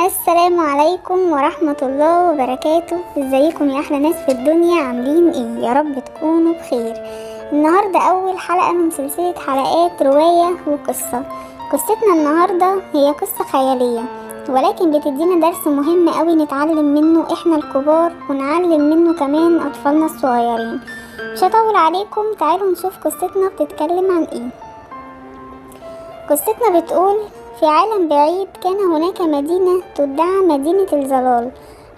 السلام عليكم ورحمة الله وبركاته. ازيكم يا احلى ناس في الدنيا، عاملين ايه؟ يا رب تكونوا بخير. النهاردة اول حلقة من سلسلة حلقات رواية وقصة. قصتنا النهاردة هي قصة خيالية، ولكن بتدينا درس مهم قوي نتعلم منه احنا الكبار، ونعلم منه كمان اطفالنا الصغيرين. مش هطول عليكم، تعالوا نشوف قصتنا بتتكلم عن ايه. قصتنا بتقول: في عالم بعيد كان هناك مدينة تدعى مدينة الظلال،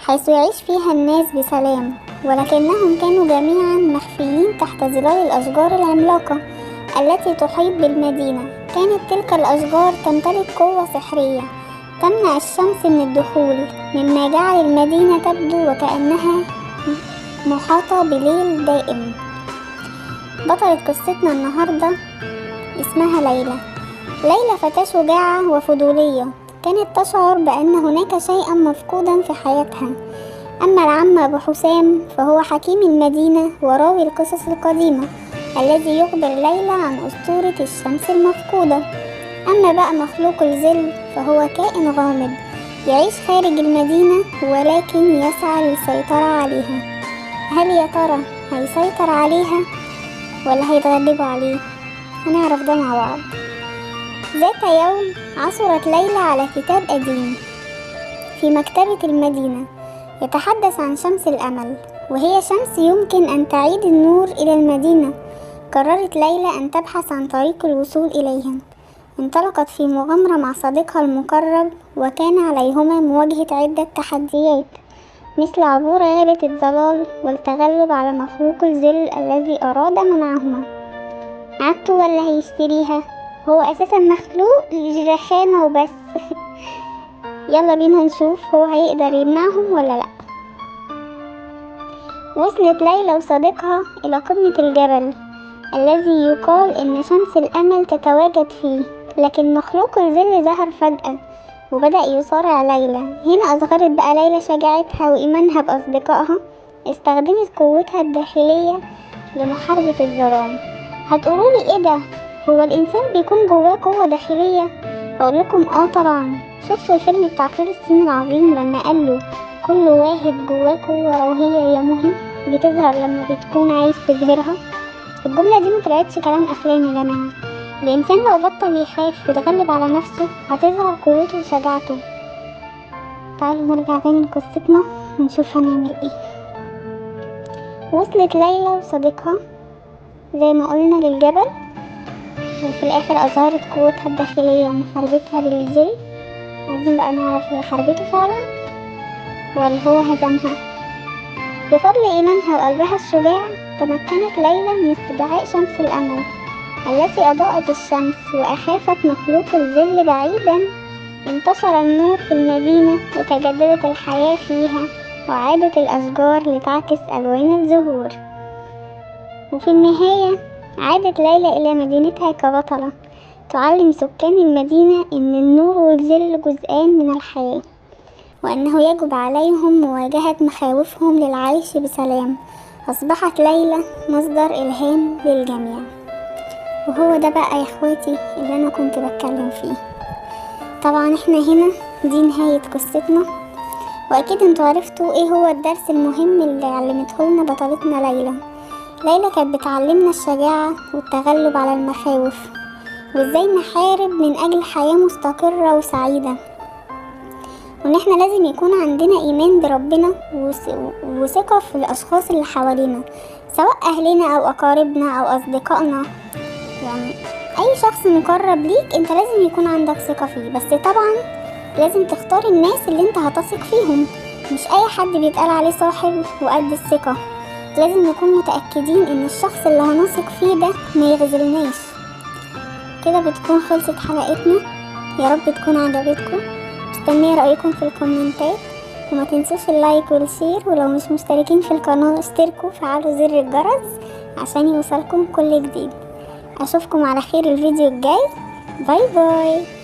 حيث يعيش فيها الناس بسلام، ولكنهم كانوا جميعا مخفيين تحت ظلال الأشجار العملاقة التي تحيط بالمدينة. كانت تلك الأشجار تمتلك قوة سحرية تمنع الشمس من الدخول، مما جعل المدينة تبدو وكأنها محاطة بليل دائم. بطلة قصتنا النهاردة اسمها ليلى. ليلى فتاة شجاعة وفضولية، كانت تشعر بأن هناك شيئا مفقودا في حياتها. أما العم أبو حسام فهو حكيم المدينة وراوي القصص القديمة الذي يخبر ليلى عن أسطورة الشمس المفقودة. أما بقى مخلوق الظل فهو كائن غامض يعيش خارج المدينة، ولكن يسعى للسيطرة عليها. هل يا ترى هيسيطر عليها ولا هيتغلبوا عليه؟ هنعرف ده مع بعض. ذات يوم عثرت ليلى على كتاب قديم في مكتبة المدينة يتحدث عن شمس الأمل، وهي شمس يمكن أن تعيد النور إلى المدينة. قررت ليلى أن تبحث عن طريق الوصول إليها. انطلقت في مغامرة مع صديقها المقرب، وكان عليهما مواجهة عدة تحديات مثل عبور غابة الظلال والتغلب على مخلوق الظل الذي أراد منعهما. عادته ولا هيشتريها؟ هو اساسا مخلوق للرخامة وبس. يلا بينا نشوف هو هيقدر يمنعهم ولا لا. وصلت ليلى وصديقها الى قمة الجبل الذي يقال ان شمس الامل تتواجد فيه، لكن مخلوق الظل ظهر فجأة وبدأ يصارع ليلى. هنا اظهرت بقى ليلى شجاعتها وايمانها باصدقائها، استخدمت قوتها الداخلية لمحاربة الظلام. هتقولولي ايه ده؟ هو الإنسان بيكون جواه قوة داخلية؟ أقول لكم آه طبعا. شفتوا الفيلم بتاع فول الصين العظيم لما قال له كل واحد جواه قوة روحية يا مهي بتظهر لما بتكون عايز تظهرها؟ الجملة دي مطلعتش كلام أفلام يا جماعة. الإنسان لو بطل يخاف ويتغلب على نفسه هتظهر قوته وشجاعته. تعالوا نرجع تاني لقصتنا ونشوف هنعمل ايه. وصلت ليلى وصديقها زي ما قلنا للجبل، وفي الآخر أظهرت قوتها الداخلية ومحاربتها للظل. عايزين بقى نعرف هي حاربته فعلا ولا هو هزمها. بفضل إيمانها وقلبها الشجاع تمكنت ليلى من استدعاء شمس الأمل التي أضاءت الشمس وأخافت مخلوق الظل بعيدا. انتشر النور في المدينة وتجددت الحياة فيها، وعادت الأشجار لتعكس ألوان الزهور. وفي النهاية عادت ليلى إلى مدينتها كبطلة تعلم سكان المدينة إن النور والظل جزءان من الحياة، وأنه يجب عليهم مواجهة مخاوفهم للعيش بسلام. أصبحت ليلى مصدر إلهام للجميع. وهو ده بقى يا إخواتي اللي أنا كنت بتكلم فيه. طبعا احنا هنا دي نهاية قصتنا، وأكيد انتوا عرفتوا ايه هو الدرس المهم اللي علمته لنا بطلتنا ليلى. ليلى كانت بتعلمنا الشجاعة والتغلب على المخاوف، وازاي نحارب من اجل حياة مستقرة وسعيدة، وان احنا لازم يكون عندنا ايمان بربنا وثقة في الاشخاص اللي حوالينا، سواء اهلنا او اقاربنا او اصدقائنا. يعني اي شخص مقرب ليك انت لازم يكون عندك ثقة فيه، بس طبعا لازم تختار الناس اللي انت هتثق فيهم. مش اي حد بيتقال عليه صاحب وقد الثقة. لازم نكون متأكدين ان الشخص اللي هنثق فيه ده ما يغزلناش. كده بتكون خلصت حلقتنا، يا رب تكون عجبتكم. مستنيه رأيكم في الكومنتات، وما تنسوش ال like وال share، ولو مش مشتركين في القناة اشتركوا وفعلوا زر الجرس عشان يوصلكم كل جديد. اشوفكم على خير الفيديو الجاي. bye bye.